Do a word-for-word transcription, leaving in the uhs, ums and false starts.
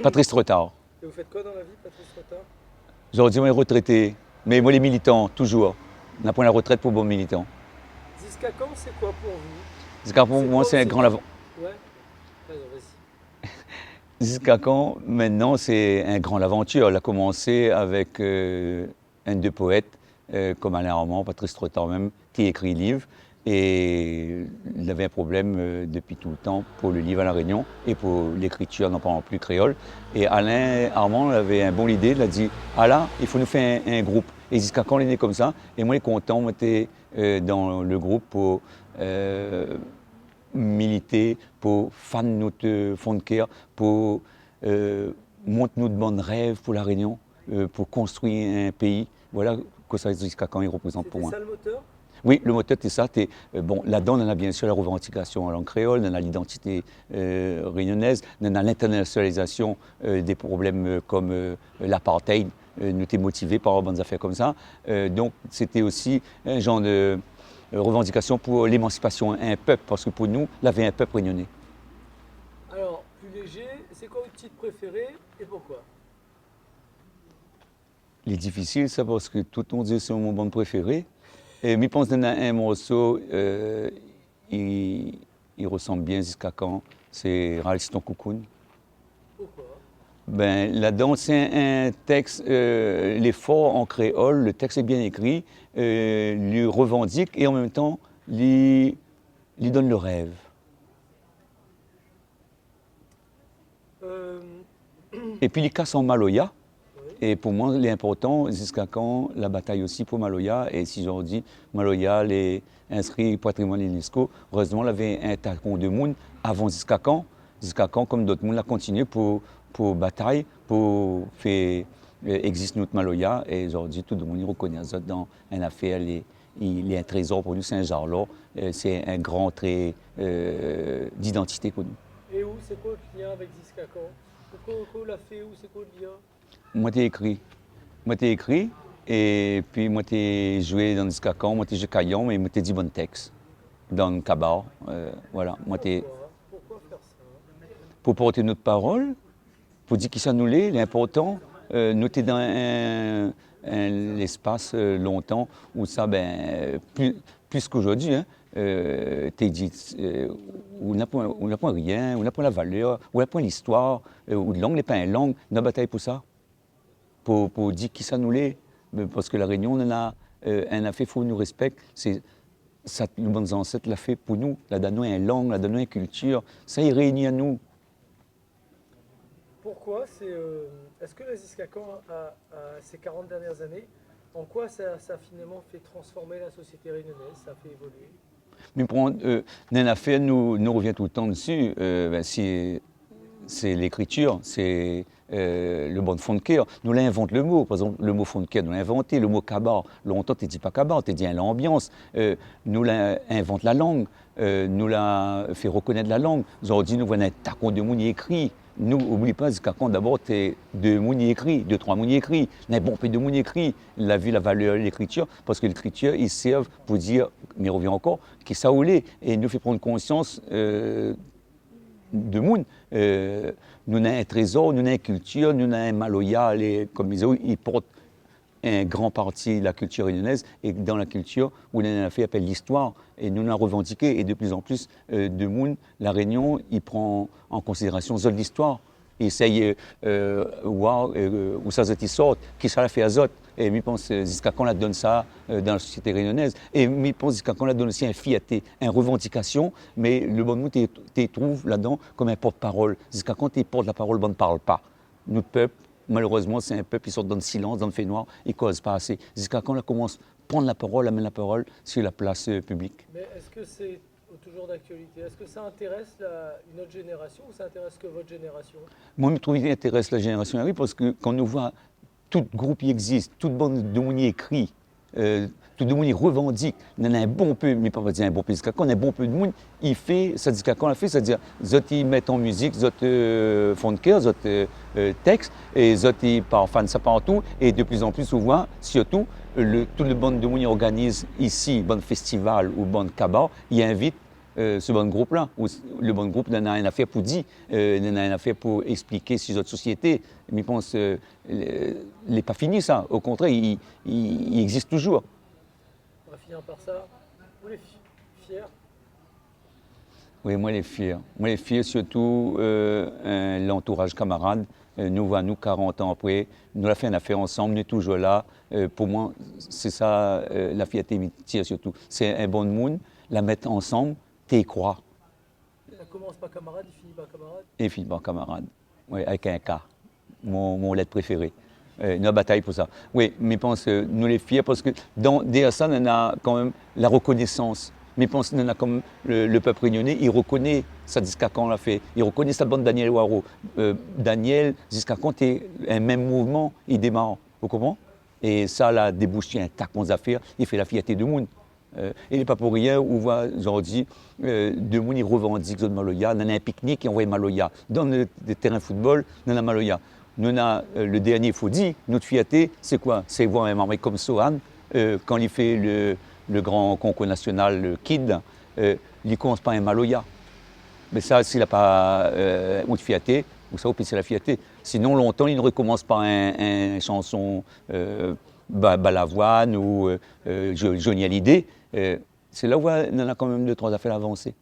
Patrice Trotard. Et vous faites quoi dans la vie, Patrice Trotard ? Zordi moin lé rotrété, mé moin lé militan toujour. Na poin la rotrèt pou bon militan. Ziskakan, c'est quoi pour vous ? Ziskakan pou moin sé in gran lavan-, ouais. Pardon, vas-y. Ziskakan, mintnan, sé in gran lavantir. La komansé avèk, euh, inn dé poèt, euh, kom Alain Armand, Patrice Trotard mèm, té ékri liv, é lavé in problèm, euh, dopi toultan pou le liv a La Rényon é pou lékritir, non pa non pli kréol. É Alain Armand lavé in bon lidé, la di : « Ala, i fo nou fé in, in group. » É Ziskakan lé né komsa, é moin lé kontan, moin té, euh, dan le group pou, euh, milité, pou fann nout, euh, fonnkèr, pou, euh, mont nout bann rèv pou La Rényon, euh, pou konstrui in péi. Voilà kosa Ziskakan i reprézant pou moin. C'était ça le moteur ? Oui, le moteur, té sa, té, euh, bon, ladan, nana biensir la revandikasion an lang kréol, nana lidantité, euh, rényonèz, nana linternasionalizasion, euh, dé problèm, euh, kom, euh, l'apartheid, euh, nou té motivé par bann zafèr komsa. Euh, donk, sété osi in janr de, euh, revandikasion pou lémansipasion in pèp, parske pou nou, lavé in pèp rényoné. Alors, plus léger, c'est quoi votre titre préféré et pourquoi ? Lé difisil sa, parske tout moun i di sé mon bann préféré. É mi pans nana in morso, euh, i, i resanm bien Ziskakan, sé Ral si ton koukoun. Pourquoi ? Ben, ladan, sé in, in tèks, euh, lé for an kréol, le tèks lé bien ékri, euh, li revandik é an mèm tan, li, li donn le rèv. Euh. Épi li kas an maloya. Oui. É pou moin, lé inportan, Ziskakan la batay osi pou maloya. É si zordi maloya lé inskri patrimoine UNESCO, erèzman, lavé in takon de moun avan Ziskakan. Ziskakan, kom dot moun, la kontinié pou, pou batay, pou fé, euh, égzis nout maloya. É zordi, tout demoun i rekoné azot dan in afèr, lé, i, lé in trézor pou nou, sé in zarlor, euh, sé in gran tré, euh, d'idantité pou nou. Et vous, c'est quoi votre lien avec Ziskakan ? Pourquoi, pourquoi vous l'avez fait, ou c'est quoi le lien ? Moin té ékri. Moin té ékri, épi moin té zoué dan Ziskakan, moin té zoué kayanm, mé moin té di bann tèks dan kabar, euh, voilà, moin té... Pourquoi ? Pourquoi faire ça ? Pou port nout parol, pou di kisa nou lé, lé inportan. Euh, nou té dan in, in léspas, euh, lontan ousa, ben, euh, pli, plis k'ozordi, hein, euh, té di, euh, ou na poin, ou na poin rien, ou na poin la valèr, ou na poin listoir, euh, out lang lé pa in lang, nou la batay pou sa. Pou, pou di kisa nou lé, mé parske La Rényon, nou na, euh, in afèr fo nou rèspèk, sé sa le bann zansèt la fé pou nou, la donn anou in lang, la donn anou in kiltir, sa i réini anou. Pourquoi c'est, euh, est-ce que le Ziskakan a, a, ces quarante dernières années, en quoi ça, ça a finalement fait transformer la société réunionnaise, ça a fait évoluer ? Mi pran, euh, néna in afèr nou, nou revien toultan dsi, euh, ben, si, sé lékritir, sé, euh, le bann fonnkèr. Nou la invant le mo, par égzanp, le mo fonnkèr, nou la invanté, le mo kabar. Lontan, té di pa kabar, té di in lanbians. Euh, nou la invant la lang, euh, nou la fé rekonèt la lang. Zordi, nou voi in takon de moun i ékri. Nou, oubli pa, Ziskakan, dabor, té dé moun i ékri, dé, troi moun i ékri. Néna bonpé de moun i ékri. La vi la valèr lékritir, parske lékritir i sèrv pou dir, mi revien ankor, kisa ou lé. É nou fé pran konsians, euh, de moun, euh, nou na in trézor, nou na in kiltir, nou na in maloya, lé, kom i di, i port in gran parti la kiltir rényonèz, é dan la kiltir, ou na in afèr i apèl listoir, é nou, nou la revandiké, é de pli an pli, euh, de moun, La Rényon, i pran an konsidérasion zot listoir. I éséy, euh, euh, oir, euh, ousa zot i sort, kisa la fé azot. É mi pans, euh, Ziskakan la donn sa, euh, dan la sosiété rényonèz. É mi pans Ziskakan la donn osi in fièrté, in revandikasion, mé le bann moun té, té trouv ladan kom in port-parol. Ziskakan té port la parol bann parl pa. Nout pèp, malérèzman, sé in pèp i sort dan silans, dan fénoir, i koz pa asé. Ziskakan la komans pran la parol, amenn la parol si la plas, euh, piblik. Mais est-ce que c'est toujours d'actualité ? Est-ce que ça intéresse la, une autre génération ou ça intéresse que votre génération ? Moin, mi trouv i intérès la jénérasion, oui, parske kan nou voi tout group i égzis, tout bann de moun i ékri, euh, tout de moun i revandik, néna in bonpé, mi pé pa dir in bonpé Ziskakan, néna in bonpé de moun i fé sa Ziskakan la fé, sétadir zot i mèt an mizik zot, euh, fonnkèr, zot, euh, euh, tèks, é zot i parfann sa partou, é de pli an pli, ou voi, sirtou, le, tout le bann de moun i organiz isi, bann festival ou bann kabar, i invit, Euh, se bann group la, ou s-, le bann group, néna in afèr pou di, euh, néna in afèr pou èkspliké si zot sosiété. Mi pans, euh, lé, lé pa fini sa. O kontrèr, i, i, i égzis toujour. On va finir par ça. Vous les fi-, fiers ? Oui, moin lé fièr. Moin lé fièr sirtou, euh, euh, lantouraz kamarad, euh, nou voi anou karant an apré, nou la fé in afèr ansanm, nou lé toujour la. Euh, pou moin, sé sa, euh, la fièrté mi tir sirtou. Sé in bann moun, la mèt ansanm, té i kroi. Ça commence par camarade, il finit par camarade. É fini par kamarad. Oui, avèk in K. Mon, mon lèt préféré. Euh, nou la batay pou sa. Oui, mi pans, euh, nou lé fièr parske dan, dèrièr sa, néna kan mèm la rekonésans. Mi pans néna kan mèm le, le pèp rényoné, i rekoné sa Ziskakan la fé. I rekoné sa bann Danyèl Waro. Euh, Danyèl, Ziskakan, té in mèm mouvman, i démar. Ou konpran ? É sa la déboush in ta konm zafèr, i fé la fièrté de moun. Euh, é lé pa pou rien, ou voi, zordi, euh, demoun i revandik zot maloya, néna in piknik, i anvoy maloya. Dan le, le térin foutbol, néna maloya. Nou néna, euh, le dèrnié, fo di, nout fièrté, sé koi ? Sé voir in marmay konm Sohan, euh, kan li fé le, le gran konkour nasional, le Kid, euh, li komans par in maloya. Mé sa, si la pa, euh, out fièrté, ou sa, ou pé sé la fièrté. Sinon, lontan, li noré komans par in, in shanson, euh, ba-, Balavoine ou, euh, euh, Jo-, Johnny Hallyday, euh, sé la ou néna kan mèm dé troi zafèr avansé.